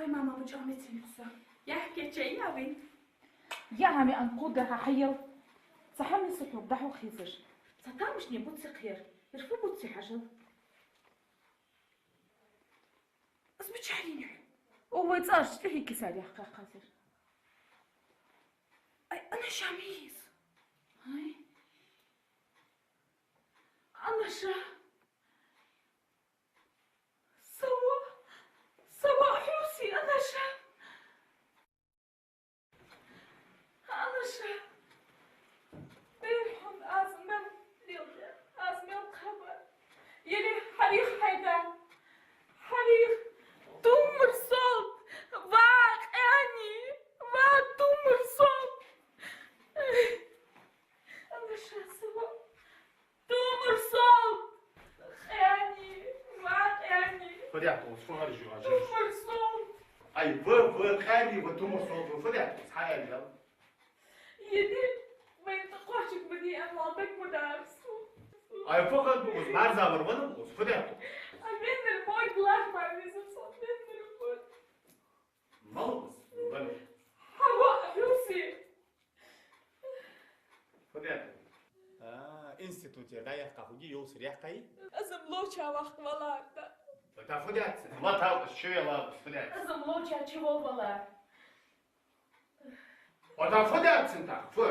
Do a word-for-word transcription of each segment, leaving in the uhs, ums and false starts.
Ой, мама, мичахьа меций хьо са? Яхь кечай я вин? Я хӀама, ан кхудара хьаял. Цхьа хӀама я са хьога дӀахьо хезаш. Цхьа тамашийна буц я кхер. Ер фу буц я хьажал? Аз мичахьа лийннай? О, вай цӀарча тӀехьа кисарь яхкхаккхазар. Ай, Анаша мийс. Ай. Анаша. Сава, сава хьувси, Анаша. Анаша. Бер хьона аз мел лелде, аз мел кхаба. Ели хьарих хьайда. Хьарих. Тумар солт. Ва къаьни. Ва тумар солт. Анаша, сава. Тумар солт! Къаьни! Ва къаьни! Фу даьд оаш, фу гӀаржу ажа? Тумар солт! Ай, ва, ва къаьни, ва тумар солт, ва фу даьд оаш, хьаял? Еди, вай тӀакхоачаргбади, амма дагмадарсу. Ай, фу гӀад бу оаш, бӀарзавар вана оаш, фу даьд оаш? А веннар бой, глаз бай веза со, веннар бой. Мала оаш, вана? Хьава, хьувси. Фу даьд? А, институтера дӀаяьккха хӀуги, йолсир яьккхай? Аз-м ловча вахта валар да. ТӀа фу даьд цун? Латал аз, чу ялал аз, фу даьд? Аз-м ловча чу валар. ТӀа фу даьд цун тӀаккха, фу?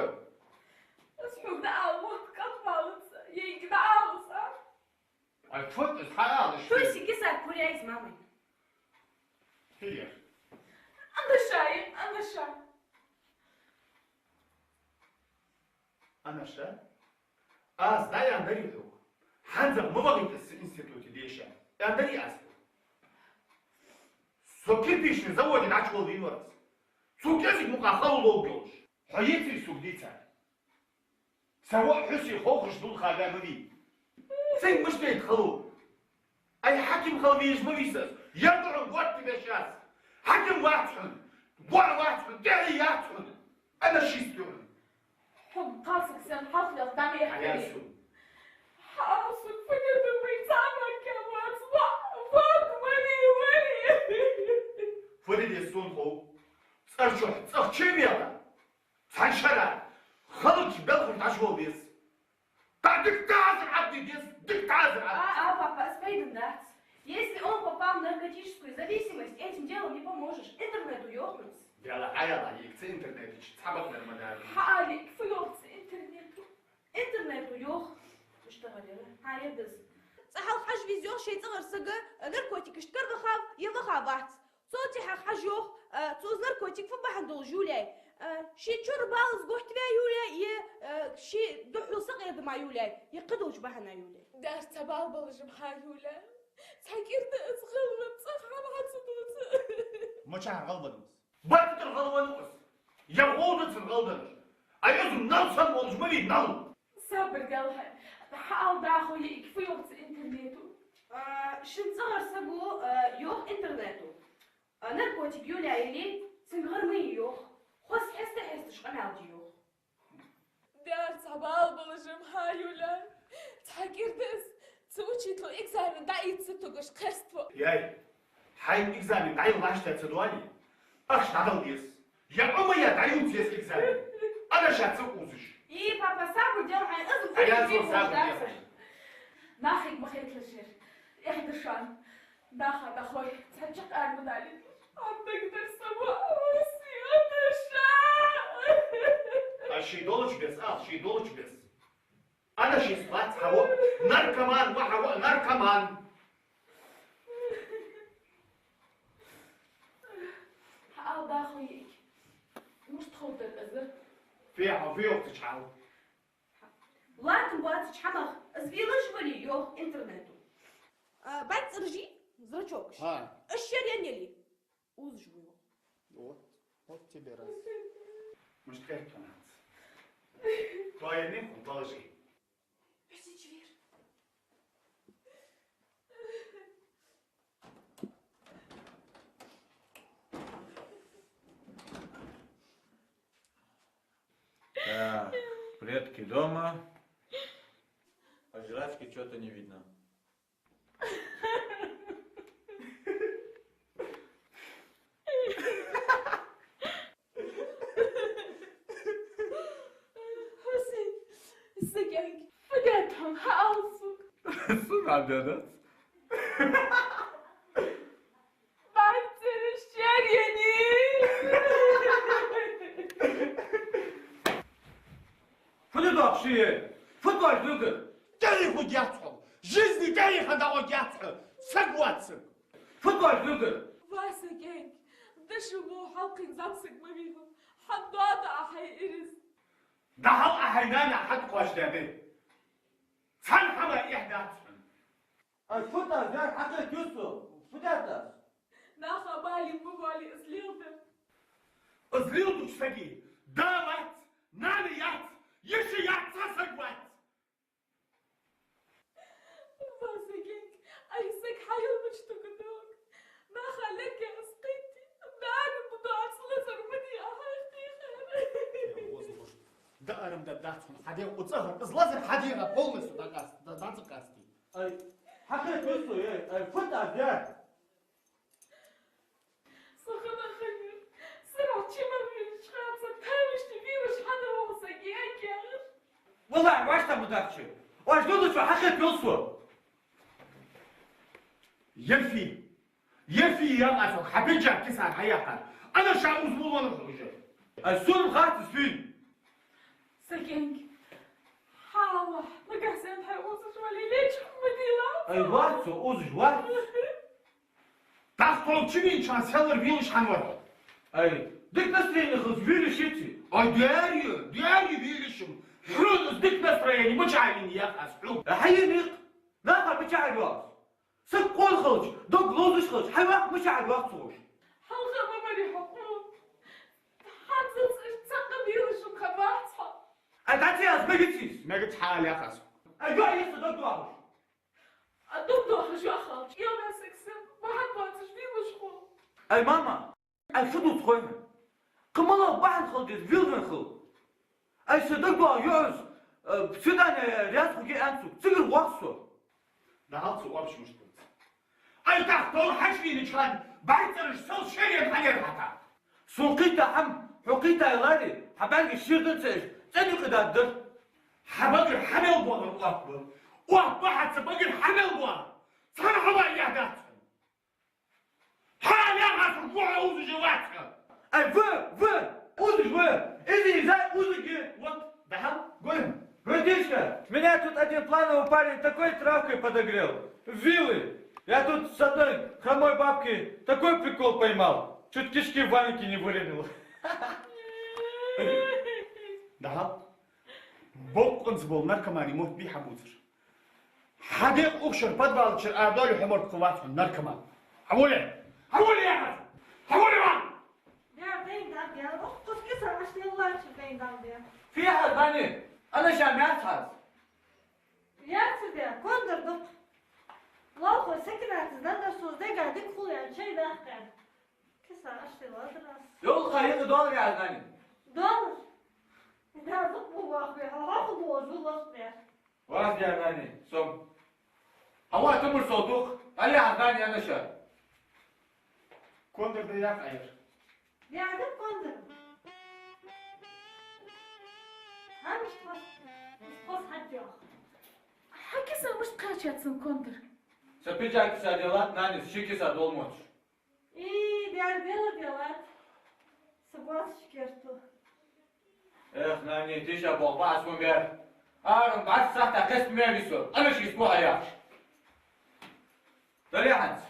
Аз хьога дӀаала, вот как молодца, ейга дӀаала са. Ай, фу, из хьаала, что ли? Хьувси, кисарь куряйс мамай. Хиер. Анаша, Анаша. Анаша? Аз дӀааьннадарий хьога? ХӀанзар ма вахийта са институте деша. Аьннадарий аз хьога? Со кирпичный заводе дӀачувала вийнавар аз. Цу кӀезига мукъагӀа хало ловш йолаш. Хьо еций сога дийцар? Са воӀ хьувси ховхаш дулха га ма вий. Цунга мишта дайта хало? Ай, хьаким хила везаш ма вий са аз. Ер да хьона готта веш аз. Хьаким вац хьона. ВоӀ вац хьона. ТӀехье яц хьона. Анашист я хьона. Хьо кхалсаг санна хьалхалелха дӀа ма яхкарий. Хьаял сона. Хьаял сона, фу де да вай, цхьа а мара вац. Ва, ва, вари, вари. Фу де деза сона хов? ЦӀагӀа чу, цӀагӀа чу вела. Цхьан шера халкъ белхаш дӀачувала веза. ТӀаккха дика тӀазар Ӏадде деза, дика тӀазар Ӏадде. А, а, папа, из пайдана дац. Если он попал в наркотическую зависимость, этим делом не поможешь. Интернету йохнус. Дела хьаяла, йик ца интернетича цхьа бакъдар ма дар. Хьаали, фу йох цу интернету? Интернету йох. Иштта гӀалера. Хьа, ер да из. Цхьа хьалха хьажа веза йох шоай цӀагӀара саг наркотикашта кара вахав е ваха вац. Цо тӀехьа хьажа йох, а, цо из наркотик фу бахьан долаш йолаяьй, а, ший чура бала из готта ваь йолаяьй, е, а, ший духьал сакъердама йолаяьй, е кхыдолча бахьана йолаяьй. Даьра цхьа бала балаш-м хьа йолаяьй. Цхьа кӀира да из гӀалвенна, цӀагӀа хӀама хьа ца дувца. Мичахьара гӀалвеннав из? Баттара гӀалвеннав из. Е гӀовдаца гӀалвеннав. Ай, из нал санна волаш ма вий, нал. Сабар де хьайна. Хьаала, дӀахо йиӀиг, фу йох цу интернету? А, шун цӀагӀара саго, а, йох интернету. А, наркотик йолаяьй, цунга гӀар ма йий йох. Хоза хьеста-хьесташ къамаьл де йох. Даьра цхьа бала балаш-м хьа йолаяьй. Цхьа кӀира да из. Цу учитело экзамен дӀаийца ца тугаш кхеставу. Яй, хьайна экзамен дӀаяла лаьшта ца доале, ахча дӀадала деза. Е Ӏомаяь дӀаювца еза экзамен. Анаша ца узаш. И, папа, сабар де хьайна, из а Ӏа яцо сабар де хьайна. Нахага ма хеталаш ер. Эхь да шоана. Даха, дахой, цхьа чакх ара ма далийталаш. Ам дагадар са ва, Анаша. А ший долча беса, а ший долча беса. Анашист вац хьа воӀ, наркоман ва хьа воӀ, наркоман. Хьаала, дӀахо йиӀиг. Мишта ховргда из? Фу йоах, фу йоах цу чу хьал? Латтам боацача хӀамах из велаш вале йох интернету. А, бӀарг цӀераш йий, зрачокаш. ХӀа. Уж шера енна яле, узаш ва йох. Вот, вот тебе раз. Мишта хет хьона хӀанз? Твоя не положи. Пойдите вверх. Так, предки дома. А жрачки чё-то не видно. Хьа да дац? БӀаргцӀераш чаръяьннай. Фу да дохкаш я? Фу да оаш дергдар? ТӀехьа хургьяц хьо. Жизни тӀехьа дӀагӀоргьяц хьо. Саг вац саг. Фу да оаш дергдар? Ва са кӀаьнк, дошув хьалкхийна зӀамсаг ма вий хьо. Хьа дода Ӏа хьай ираз. ДӀахьал Ӏа хьай нана хьатӀакхоачадаьд. Цхьан хӀаман эхь дац хьона. Ай, фу да аз даьр, хьакхетий со, фу даьд аз? Наха балийна ма балий из леладер. Из леладеча сага да вац, нана яц, йиша яц, цхьа саг вац. Ва са кӀаьнк, ай, саг хьайла мича туга дог? Наха лергья из кхийтта, даарам бу доаца лазар ма дий Ӏа хьайх дийхар. Даарам да дац хьона хьа дегӀа, цӀагӀара из лазар хьа дегӀа полностью дӀакъаст-, дӀа-, дӀацакъастий. Ай, хьакхетий со, ай, ай, фу да аз даьр? Со хана ханна, сарахь чу ма вийраш хана, са тайвашта вийраш хьада вогӀу са гег яхаш. ВаллахӀи, вӀашта ма дахча. Оаш додачо хьакхетий со. Ерфи. Ерфи яхаш хьа пиджак кисара хьаяьккхар. Ана ша узмулвала хужа. Ай, сона хац из фуй. Са кӀаьнк, хьалха, нагахь санна хьай узаш вале, лечкъа ма дийла. Ай, вац со, узаш вац. ТӀаккха тхов чу вийнача хана селлара вийлаш хьан вар? Ай, дика настроени хилча вийлаш яций? Ай, даьра, даьра вийлаш-м. Хьона из дика настроени мичахьа енай яхаш хьога? Хьаенай-кх. Наха мичахьара йоагӀа? Саг кхоана хилча, дог ловзаш хилча, хьайваккха мичахьара йоагӀа цо уж? Хьалха ма барий хьо кхоана. ХӀанз цхьаккха вийлаш-м хиннавац хьо. Ай, дӀа ца яз, мегац из. Мегац хьа ала яхаш. Ай, йоӀ йиса дог доахаш. А дог доахаш йоӀ хилча, кӀийлан саг санна, бахьан боацаш вийлаш хул. Ай, мама, ай, фу дувц хой хьона? Кхы малагӀа бахьан хила деза вийлвенна хила? Ай, са дог доаха йоӀас, э, свидане раьза хургья аьнна сога, цигара воагӀа со. ДӀахьал цу оапаш мишта бац. Ай, тӀаккха тхов хьачувенача хана бӀаргцӀераш сел шерен хьанера хьата? Сона кхийтта хӀама, хьо кхийтта лари, хьа бӀаргаш шийрда ца еш, цӀена юкъе даргдар. Хьа багара хьа мел боагӀар оап ба. Оап ба хьа, цу багара хьа мел боагӀар. Цхьан хӀаман эхь дац хьона. Хьа яхаш хьо узаш вац хьо. Ай, ва, ва, узаш ва. Изи иза узаги. Вот, дӀахьал, гой. Братишка, меня тут один плановый парень такой травкой подогрел. Вилы. Я тут с одной хромой бабки такой прикол поймал. Чуть кишки в валенке не выронил. ДӀахьал. Боккъонца бола наркомани мотт бий хьа бувцар. Хьа дегӀ укх шера подвала чура арадовла, хьо морг кхувлац хьона, наркоман. Хьавола! Хьавола яхаш! Хьавола ван! Дер дайна дӀабер, укх кхуза киса аш лелача дайна дӀабер. Фехьа, Дани, ана ша мярц хьаз. Яц дер, кондар дукха. Лоалахой Сакинатас дандар соз дега дика хул аьнна чай дахкар. Киса аш леладар аз. Йолха, юкъе доаллар яхаш, Дани? Доаллар. Да, дукха бу вахве, хьо хьо ху бозу лост бер. Ваз дер, Дани, сом. Хьава тамур со дух, али хьа Дани анаша. Кондар да яхаш айр. Бяда кондар. Амш хос, хос хьаддёх. Хьа киса мишта кхаьчад сона кондар? Са пиджак киса делад, Нани, ши киса долмоч. И, дер дела делад. Са боацаш керту. Эх, Нани, тиша бохба аз хӀун бер. Арам бац сахта кест мери со. Ана ши спо аяхш. Дале хьанц.